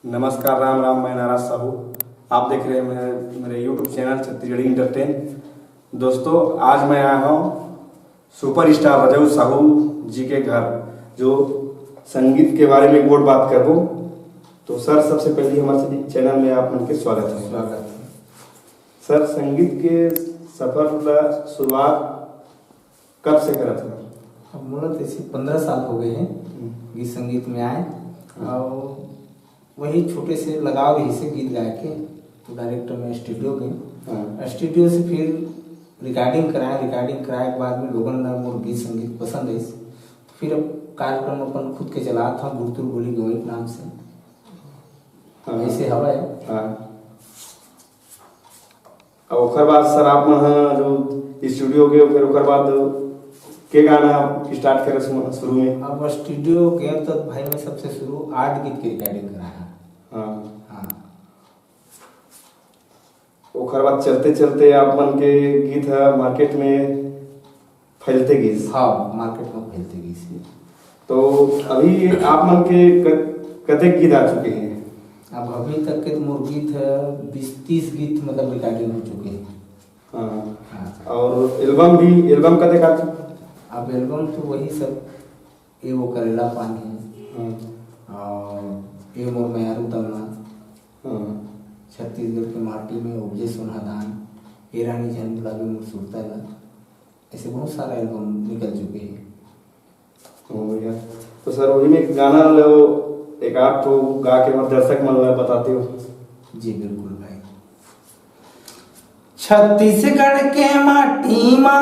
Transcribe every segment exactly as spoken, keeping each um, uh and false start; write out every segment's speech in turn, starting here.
नमस्कार, राम राम, मैं नाराज साहू। आप देख रहे हैं मेरे, मेरे YouTube चैनल छत्तीसगढ़ी एंटरटेन। दोस्तों, आज मैं आया हूँ सुपरस्टार रजऊ साहू जी के घर, जो संगीत के बारे में एक गोठ बात करबो। तो सर, सबसे पहले हमारे चैनल में आप मन के स्वागत है। स्वागत है। सर, संगीत के सफर ला शुरुआत कब से करत हो? अब मोला तो ऐसे पंद्रह साल हो गए हैं हम्म। गीत संगीत में आए। हाँ। और वही छोटे से लगाव रहिसे गीत गाए के, तो डायरेक्ट मैं स्टूडियो गए। हाँ। स्टूडियो से फिर रिकॉर्डिंग कराए, रिकॉर्डिंग कराए के बाद में लोगन ला मोर गीत संगीत पसंद आइस, तो फिर अब कार्यक्रम अपन खुद के चलात हूँ, गुरतुर बोली गवई के नाम से। हाँ। ऐसे हवा है। हाँ। अब ओकर बाद सर, आप मन ह जो स्टूडियो गए, फिर ओकर बाद के गाना स्टार्ट करे शुरू में? अब स्टूडियो गए तो भाई, मैं सबसे शुरू आठ गीत के रिकॉर्डिंग कराया। हाँ। हाँ। ओकर बाद चलते चलते आप मन के गीत ह मार्केट में फैलते गिस। हाँ, मार्केट में फैलते गिस। तो अभी आप मन के क-, कतेक गीत आ चुके हैं? अब अभी तक के तो मोर गीत है बीस तीस गीत, मतलब, रिकॉर्डिंग हो चुके हैं। हाँ। हाँ। और एल्बम भी, एल्बम कतेक आ चुके? अब एल्बम तो वही सब, ए वो करेला पान है। हाँ। और ए मोर मयारू दमना। हाँ। छत्तीसगढ़ के माटी में उपजे सोनहा धान, ए रानी झन बुलावे मोर सुरता ला। ऐसे बहुत सारा एल्बम निकल चुके हैं। ओ भैया, तो सर, वही में एक गाना लो, एक आध ठो गा के हमर दर्शक मन ला बताते हो। जी बिल्कुल भाई। छत्तीसगढ़ के माटी मा,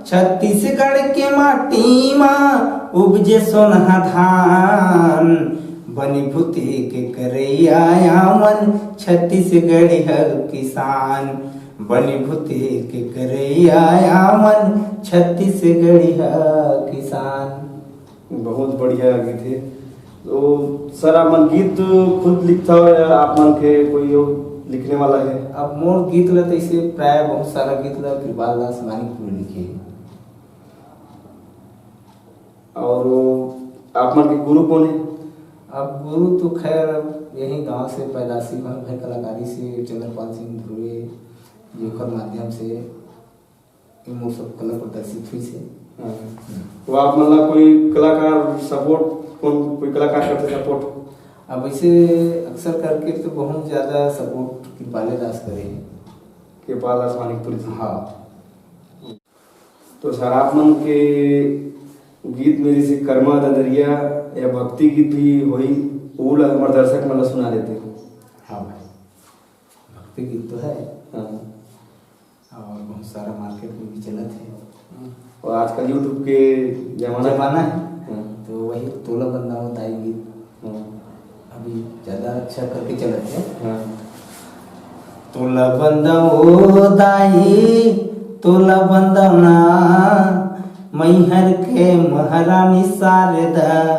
छत्तीसगढ़ के माटी मा उपजे सोनहा धान, बनी भूती के करैया आवन, छत्तीसगढ़ी ह किसान, बनी भूती के करैया आवन, छत्तीसगढ़ी ह किसान। बहुत बढ़िया गीत है। तो सर, आप मन गीत खुद लिखता हो या आप मन के कोई और लिखने वाला है? अब मोर गीत ला तो ऐसे प्राय बहुत सारा गीत ला कृपाल दास मानिकपुरी लिखे है। और आप मन के गुरु कौन है? अब गुरु तो खैर अब यही गांव से पैदाशी बन भाई, कलाकारी से चंद्रपाल सिंह ध्रुवे जी, ओकर माध्यम से ये मोर सब कला प्रदर्शित हुई से। हाँ। तो आप मन ला कोई कलाकार सपोर्ट, कौन कोई कलाकार करते सपोर्ट? अब ऐसे अक्सर करके तो बहुत ज्यादा सपोर्ट कृपाले दास करे हैं। कृपाल दास मानिकपुर जी। हाँ। तो सर, आप मन के गीत में जैसे करमा ददरिया या भक्ति गीत भी होई, वो ला हमर दर्शक मन ला सुना देते हो। हाँ भाई, भक्ति गीत तो है। हाँ। और बहुत सारा मार्केट में भी चलत है। और आजकल YouTube के जमाना जमाना है। हाँ। तो वही तोला बंदा हो दाई गीत हाँ। अभी ज्यादा अच्छा करके चलत है। हाँ। तोला बंदा ओ दाई, तोला बंदा ना, मैहर के महारानी शारदा,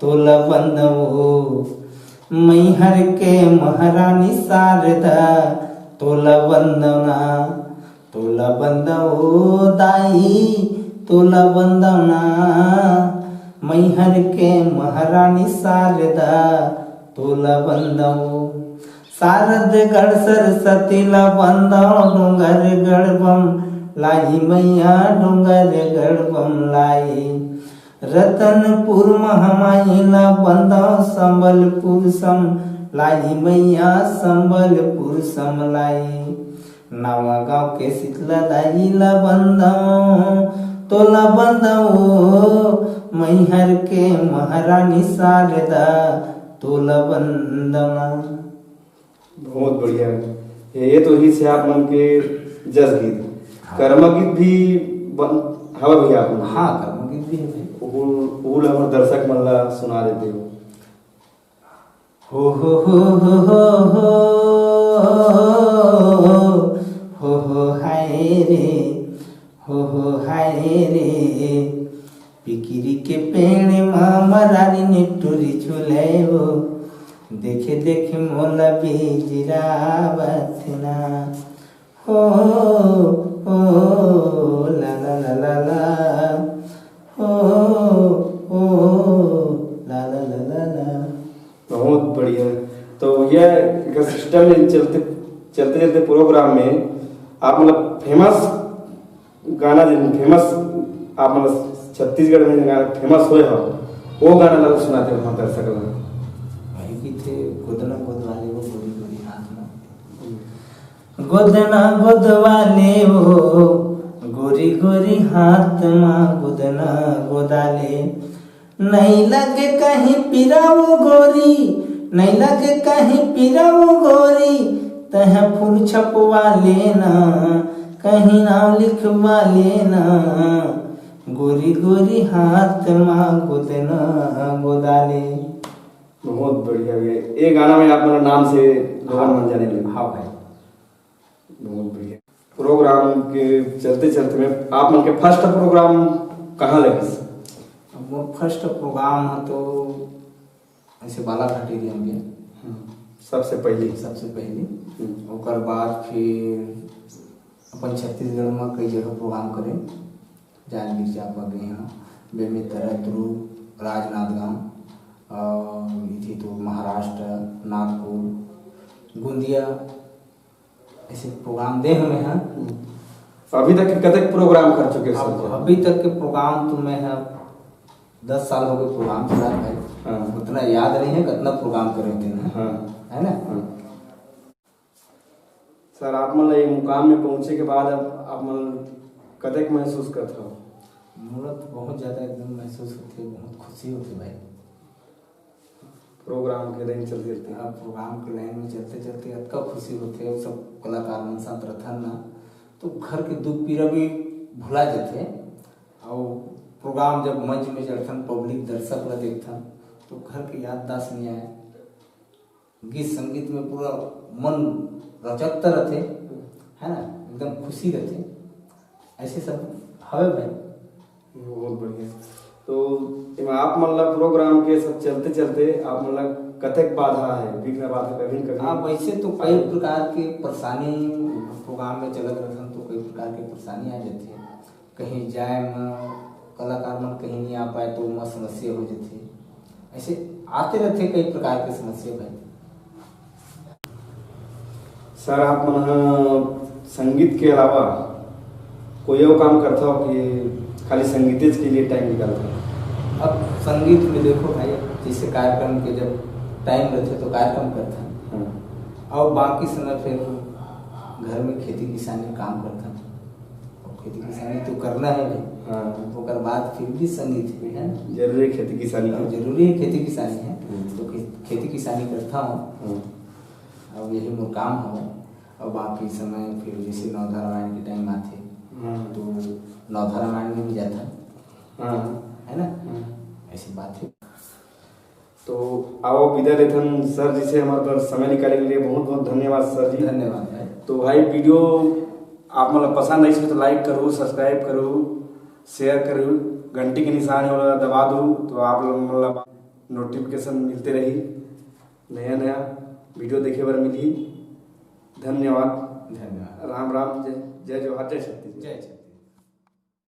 तोला बंदा ओ, मैहर के महारानी शारदा, तोला बंदा ना, तोला बंदा ओ दाई, तोला बंदा ना, मैहर के महारानी शारदा, तोला बंदा ओ। शारदगढ़ सरस्वती ला बंदा, डोंगरगढ़ बम लाई मैया, डोंगरगढ़ बम लाई। रतनपुर महामाई ला बंदा, संबलपुर सम लाई मैया, संबलपुर सम लाई। नवागांव के शीतला दाई ला बंदा, तोला बंदा ओ, मैहर के महारानी शारदा, तोला बंदा। बहुत बढ़िया। ये, ये तो ही से आप मन के जस गीत। हाँ। कर्मा गीत भी बन-, हवा भैया आप मन के? हाँ, कर्मा गीत भी है भाई। वो, वो ला हमर दर्शक मन ला सुना देते हो। हो हो हो हो हो हो हो हो हाय रे, हो हो हाय रे। पिकिरी के पेड़ मा मरारी निटुरी झुले हो, देखे देखे मोला बिजरावत ना। हो हो ला ला ला ला ला, हो हो ला ला ला ला ला। बहुत बढ़िया। तो चलते चलते चलते प्रोग्राम में आप मतलब फेमस गाना, जिन फेमस आप मतलब छत्तीसगढ़ में गाना फेमस होए हो, वो गाना ला सुनाते हो हम दर्शक ला। वही की थे, गोदना गोद वाले वो गोरी गोरी हाथ में। गोदना गोद वाले वो गोरी गोरी हाथ मा गोदना गोदाले। नहीं लगे कहीं पिराऊ गोरी, नहीं लगे कहीं पिराऊ गोरी। तह फूल छपवा लेना, कहीं नाम लिखवा लेना। गोरी गोरी हाथ मा गोदना गोदाले। बहुत बढ़िया भैया। ये गाना में आप मतलब नाम से लोगन हाँ। मन जाने लगे। हाँ भाई। बहुत बढ़िया। प्रोग्राम के चलते चलते में आप मन के फर्स्ट प्रोग्राम कहाँ लगिस? अब मोर फर्स्ट प्रोग्राम ह तो ऐसे बालाघाट एरिया में। हम्म, सबसे पहली। सबसे पहली। हम्म। ओकर बाद फिर अपन छत्तीसगढ़ में कई जगह प्रोग्राम करे, जांजगीर चांपा गे हाँ, बेमेतरा, दुर्ग, राजनांदगांव, और इथी तो महाराष्ट्र, नागपुर, गोंदिया, ऐसे प्रोग्राम दे हमें हैं। हम्म। अभी तक के कतक प्रोग्राम कर चुके हो अब सर? अभी तक के प्रोग्राम तो मैं है, दस साल हो गए प्रोग्राम चला है। हाँ। उतना याद नहीं है कितना प्रोग्राम करे होते हैं, हाँ। है ना? हाँ। सर, आप मन ला ये मुकाम में पहुंचे के बाद अब आप मन कतेक महसूस करत हव? मोला तो बहुत ज्यादा एकदम महसूस होथे, बहुत खुशी होथे भाई। प्रोग्राम के लाइन चलते रहते। अब प्रोग्राम के लाइन में चलते चलते अतका खुशी होथे, वो सब कलाकार मन साथ रथन ना, तो घर के दुख पीरा भी भुला जाथे। और प्रोग्राम जब मंच में चढ़थन, पब्लिक दर्शक ला देखथन, तो घर के याददाश्त नहीं आए। गीत संगीत में पूरा मन रचकता रहथे, है ना, एकदम खुशी रहथे। ऐसे सब हवे भाई। बहुत बढ़िया। तो एमा आप मन ला प्रोग्राम के सब चलते चलते आप मन ला कतेक बाधा है, विघ्न बाधा कभी न कभी? हाँ, वैसे तो कई प्रकार के परेशानी प्रोग्राम में चलत रहथन, तो कई प्रकार के परेशानी आ जाथे। कहीं जाए में कलाकार मन कहीं नहीं आ पाए तो ओमा समस्या हो जाथे। ऐसे आते रहथे कई प्रकार के समस्या भाई। सर, आप मन ह संगीत के अलावा कोई और काम करथव कि खाली संगीतेच के लिए टाइम निकालथव? अब संगीत में देखो भाई, जैसे कार्यक्रम के जब टाइम रहथे तो कार्यक्रम करथन, हाँ। और बाकी समय फिर घर में खेती किसानी काम करथन। अब खेती किसानी तो करना है भाई, हाँ। ओकर बाद फिर भी संगीत है, है ना? जरूरी है खेती किसानी तो। जरूरी है खेती किसानी है, हम्म। तो खे-, खेती किसानी करता हूँ। हम्म। अब यही मोर काम हो। अब बाकी समय फिर जैसे नवधा रामायण के टाइम आथे, हम्म। तो नवधा रामायण में भी जाता, हाँ। है ना? हम्म। ऐसी बात है। तो आओ विदा लेथन सर जी से, हमारे पर समय निकाले के लिए बहुत बहुत धन्यवाद सर जी। धन्यवाद भाई। तो भाई, वीडियो आप मतलब पसंद आई तो लाइक करो, सब्सक्राइब करो, शेयर करो, घंटी के निशान वाला दबा दो, तो आप लोग मतलब नोटिफिकेशन मिलते रही, नया नया वीडियो देखे बर मिलही। धन्यवाद। धन्यवाद। राम राम, जय, जय जोहार, जय छत्तीसगढ़। जय जय।